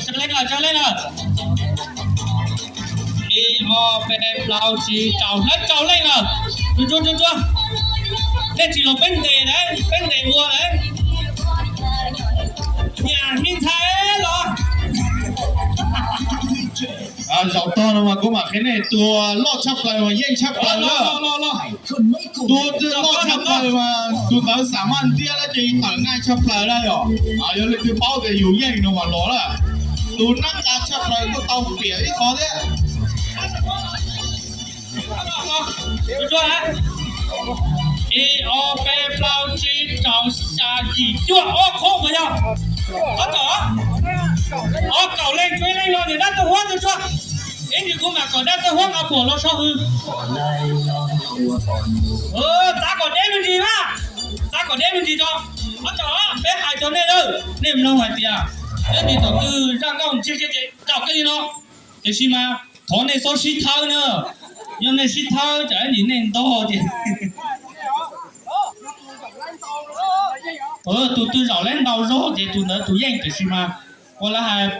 Tsawg leej lawm, tsawg leej lawm? Ib, ob, peb, plaub, tsib, rau, hlawv rau leej lawm. Tsuag tsuag tsuag tsuag. Nej tsis los peb ntes lawm, peb ntes ua lawm. Niam me ntxhais los. Zaum tog no mas kuv mam qhia nej, tus loj tshaj plaws mas yeej tshaj plaws na. Tus twg loj tshaj plaws mas tus ntawd xam maj ntiab lawm ces tawm nqaij tshaj plaws na yom. Yog leej twg paub tias yus yeej no mas los lawm. Tus nab qa tshaj plaws kuj tau piam ib qho thiab. Ib, ob, peb, plaub, tsib, rau, xya, yim, cuaj, ob, qhov mas yog ob, kaum, ob, kaum leej, tshuav ib leej los niam dab txawj huab tsuag tsuag. Ib ntsis kuv mam kom dab txawj huab nqa phuam los so hws. Txav kom deb me ntsis na, txav kom deb me ntsis tso. Ob, kaum, peb hais rau nej lawm, nej mloog hais tias ib ntsis thaum twg zaj nkauj ntsiag ntsiag ces zaum kiag li no. Tiam sis mas thov nej txhob sib thawb na, yog nej sib thawb tsam ib ntsis nej ntog ces tus twg zaum lawv ntau zog ces tus ntawd tus yeej. Tiam sis mas ua lawv hais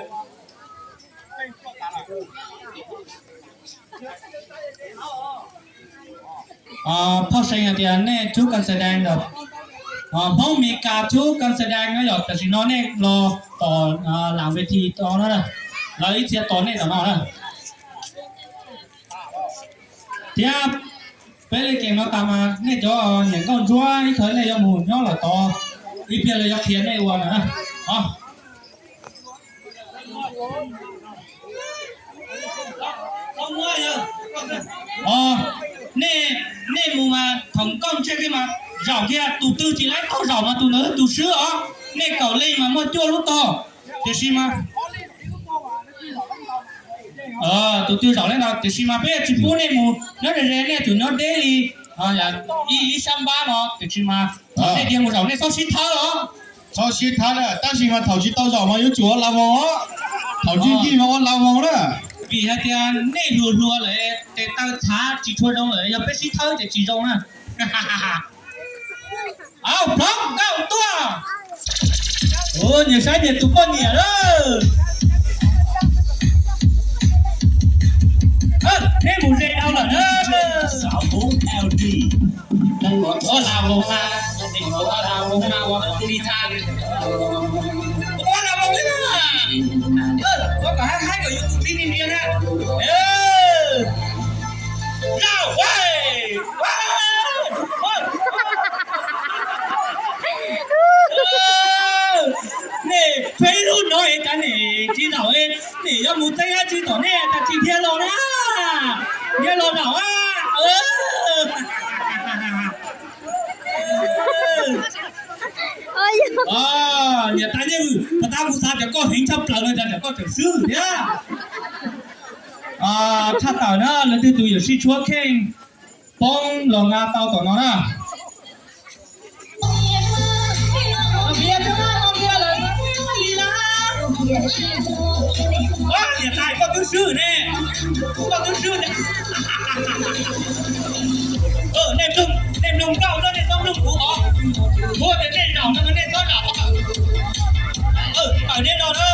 phoj xeem hais tias nej tub kas xas dees, Hmoob Mes Kas tub kas xas dees no yom, tam sim no nej los tom lam ve thi no na, lawv ib txhia tos nej tom no na. Thiab peb li kev no tas mas nej cov niam nkauj ntsuab ib qho nej yuav mus nyob lawm tod, ib pliag lawv yuav qhia nej ua na. Nej, nej mus mas thaum nkauj ntseg kiag mas zaum kiag, tus twg tsis laib tau zaum mas tus ntawd tus swb os. Nej kaum leej mas muaj cuaj lub tog, tiam sis mas tus twg zaum lawm no, tiam sis mas peb tsis pub nej mus nyob ze ze, nej tsum nyob deb li ib sab npab no, tiam sis mas nej tias mus zaum nej txhob sib thawb os. Txhob sib thawb na, tab sis mas thaum tsis tau zaum mas yuav tsum ua la voos os. Thaum ncig ncig mas ua la voos na. Vim hais tias nej hluas hluas lawm, tes taw txhav tsis tshua zoo lawm, yog peb sib thawb ces tsis zoo na. Au, plhov nkauj tuaj. Nyias saib nyias tus poj niam lawm. Nej mus ze dhau lawm na. Ua la voos mas, ua la voos li na. Ua kom haib haib kom yus tus tib ni nias na. Lauj, nej peb lub no es cas nej tsis zaum, nej yuav mus txeeb dab tsi tom nej cas tsis dhia los na? Dhia los zaum a. Niam tais Nyiaj Vwm, puas tab kuv xav tias koj heev tshaj plaws no cas koj tseem swb thiab. Tshaj tawm na, leej twg tus yuam sij tshuab kheej poob los nqa tau tom no na. Niam tais, koj twb swb ne, koj twb swb ne. Nej mloog nkauj no nej txhob mloog kuv os. Kuv tias nej zaum no nej txhob zaum. Tawm nej no na.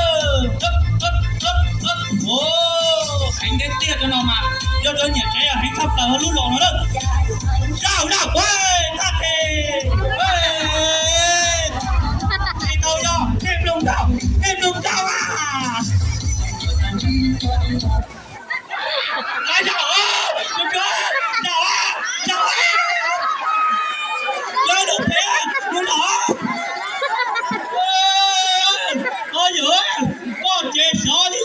Heev tiag tiag rau no mas yog cov niam tsev heev tshaj plaws hauv lub zos no na. Zaum zaum, thaj tes. Tsis tau yog, nej mloog nkauj, nej mloog nkauj a. Zaum, zaum, zaum, zaum, zaum, zaum, zaum. Koj ces xyov li.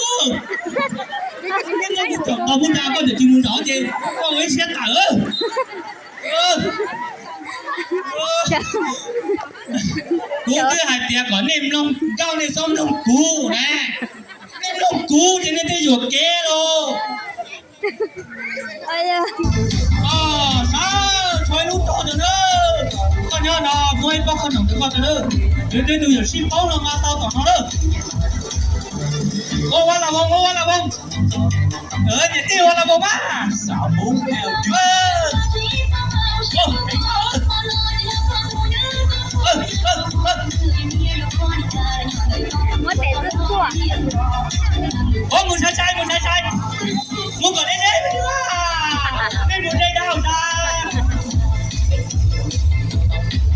Koj tseem tsis mus zaum ces koj ua ib siab tawm. Kuv twb hais tias kom nej mloog nkauj nej txhob mloog kuv na. Nej mloog kuv ces nej thiaj yuam kev los. Sawv tshuav ib lub tog ntawd na. Koj nyob no muaj ib pob qhov rooj rau koj ntawd na. Yog twg tus yuam sij paub los nqa tau tom no lawm. Ua ua la voos, ua ua la voos. Niam tij ua la voos mas. Muab tes tuaj txuaj. Ov, mus sai sai, mus sai sai, mus kom deb deb, nej mus deb dab hauv ntag.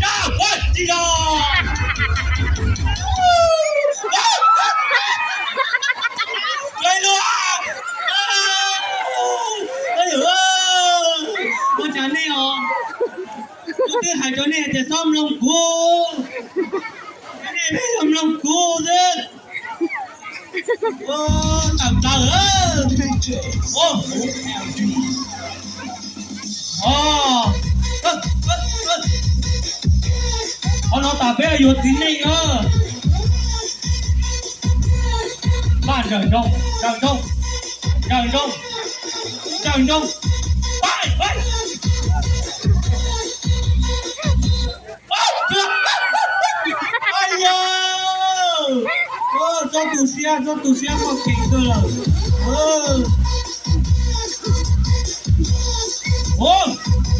Dab, ua tsis yog. Dlej luaj. Ua cas nej os, kuv twb hais rau nej hais tias txhob mloog kuv, nej pheej yog mloog kuv xwb. Tawm plaws. Qhov no tas peb yuav txiv neej na. Npaj nrawm nroos, nrawm nroos, nrawm nroos, nrawm nroos. Npaj, npaj. Yog, txhob tu siab, txhob tu siab, muaj kev kawg lawm. Ov,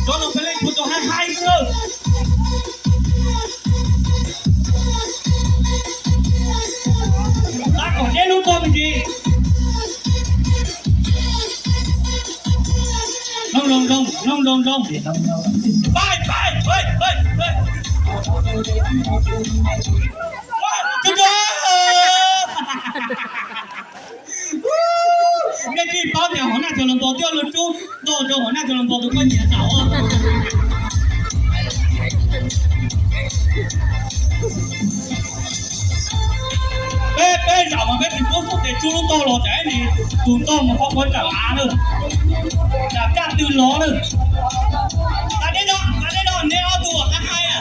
cov no peb leej tshua tau haib haib xwb lawm. Tab kom deb lub pog me ntsis. Mloog zoo zoo, mloog zoo zoo. Pab, pab, pab, pab. Nej tsis paub tias Hom Naj Txos Los Npos twb los rub nto rau Hom Naj Txos Los Npos tus poj niam tau. Peb, peb zaum mas peb tsis pub xub tes tsuj lub ntog los tsam ib ntsis tus ntog mus qhov qhuav tsam av lawm, tsam kaj tw lov lawm. Txav deb no, txav deb no, neb ob tug uas qab haib na.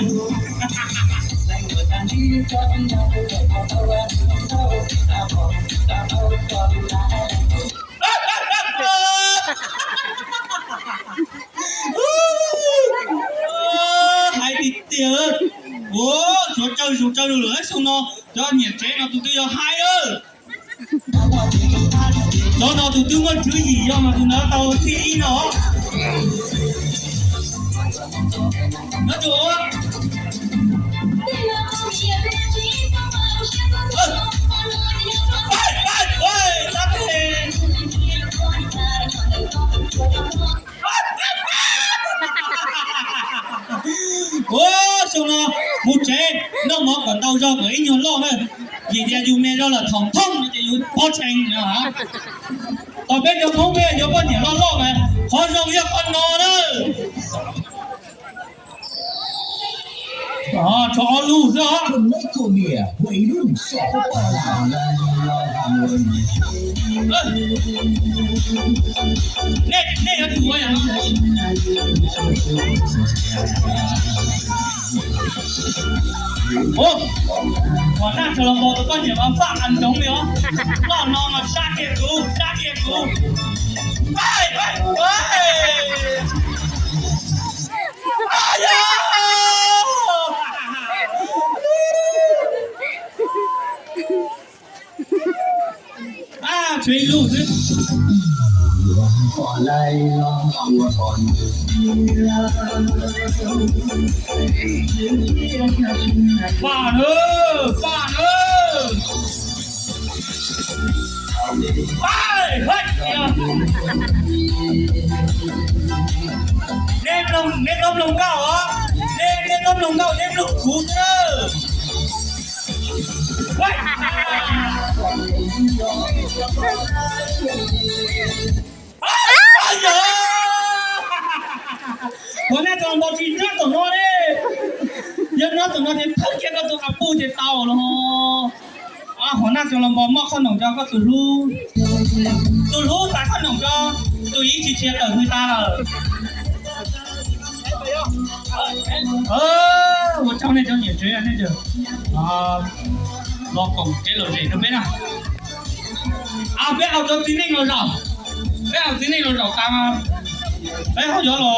Hais tiag tiag. Ua, tshuav tsawg zus tsawg zus lawm xyoo no, cov niam tsev no tus twg yog haib lawm. Cov no tus twg muaj tswv yim yog mas tus ntawd tau thib ib no. Ua, xyoo no mus tsev noj mov kom ntau zog kom ib nyuag loj na. Vim tias yus me zog lawm thaum thooj no ces yus pob txee no. Thaum peb cov Hmoob peb yuav poj niam loj loj mas qhov zoo yog qhov no na. Tshuav ob lub xwb os. Nej, nej yuav tsum ua yam no. Ua, Hom Naj Txos Los Npos tus poj niam mas faj qas ntsoov li os. Noj no mas sab kiag kuv, sab kiag kuv. Tshuav ib lub xwb. Faj na, faj na. Nej mloog, nej txhob mloog nkauj os. Nej, nej txhob mloog nkauj, nej mloog kuv xwb. Hom Naj Txos Los Npos tsis nyob tom no ne. Yog nyob tom no ces thawb kiag koj tus qhov pub ces tau los. Hom Naj Txos Los Npos muaj qhob noom rau koj tus hlub. Tus hlub xa qhob noom rau tus yij tsis tshia tawm hws tas lawm. Ua tsaug nej cov niam tsev nej los koom kev lom zem rau peb na. Peb hau cov txiv neej los zaum, peb hau txiv neej los zaum tas, peb ho yuav los